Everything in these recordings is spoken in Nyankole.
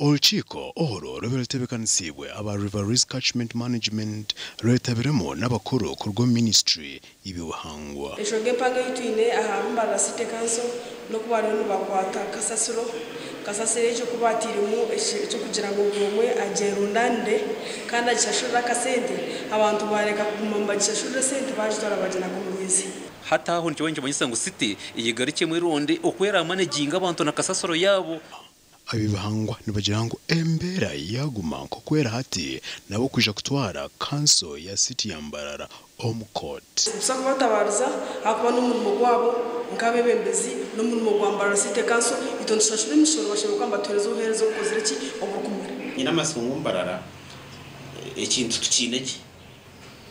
Orukiiko oru rube rutebeekanisiibwe aba River Risk Catchment Management rwetabiremu n'abakuru kuruga omu minisiture y'eby'obuhangwa. Enshonga empango ei twine aha Mbarara City Council n'oku bariyo nibakwata kasasiro. Kasasiro egyo ku batairemu eky'okugira ngu buri omwe agyerundanire kandi agishashurire akasente, abantu bareka kuguma nibagishashurira esente bagitwara baginaga omu rwizi. Hati aho nikiba nikimanyisa ngu city eyegarukyemu eronde oku eramanaginga abantu na kasasiro yaabo. Ab'ebihangwa nibagira ngu embeera yaaguma nk'oku eri hati, nabo kwija kutwara kanso ya City ya Mbarara omu kooti. Nituza kubatabariza ahakuba n'omurimo gwabo nk'abeebembezi, n'omurimo gwa Mbarara City Council. Itwe nitushashura emishoro bashemereire kuba nibatuheereza obuheereza obukozire ki? Oburikumara. Nyine amatsiko ngu Mbarara ekintu tukiine gye,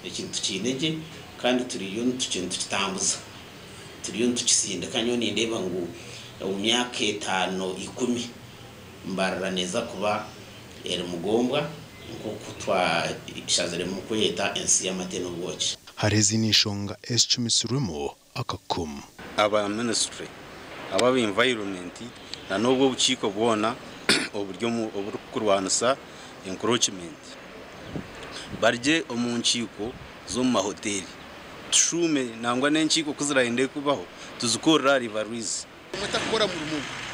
ekintu tukiine gye kandi turiyo nitukitambuza, turiyo nitukisindika. Nyowe nindeeba ngu omu myaka etaano ikumi Mbarara neeza kuba eri mugombwa nk'oku twashaziremu kweyeta ensi y'amate n'obwoki. Hariho ezindi nshonga ezicumitsirwemu akakumu. Aba minisiture, aba aba environment na n'obwo obukiiko bwona oburi omu oburikurwanisa encroachment barye omu nkiiko z'omu mahoteeri. Tushuume nangwa n'enkiiko ku zirayende kubaho tuzikorere aha River Rwizi. Omwe takukora murimo gwe,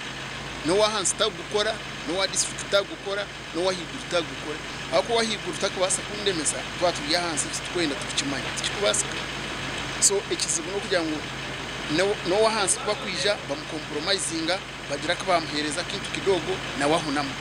n'ow'ahansi takugukora, n'owa disiturikiti takugukora, n'ow'ahaiguru takugukora. Ahabw'okuba ow'ahaiguru takubaasa kundemesa twaba turi ahansi eki turikwenda turikukimanya, tikikubaasika. So ekizibu n'okugira ngu n'ow'ahansi ku bakwija bamukomporomayizinga bagira ku bamuheereza akintu kidogo nawe ahunama,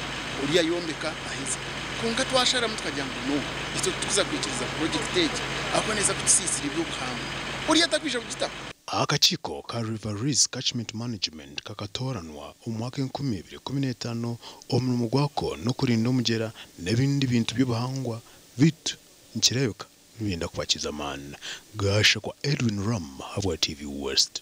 oriya ayombeka aheza. Kwonka twasharamu tukagira ngu no, itwe titukuza kwikiriza purojekiti egi ahabw'okuba neeza kutusiisira eby'obuhangwa. Oriya takwija kugitaho. Akakiiko ka River Rwizi Catchment Management kakatooranwa omu mwaka 2015, omurimo gwako n'okurinda omugyera n'ebindi bintu by'obuhangwa beitu nikireebeka nibyenda kubakiza amaani. Gashakwa Edwin Ram ahabwa TV West.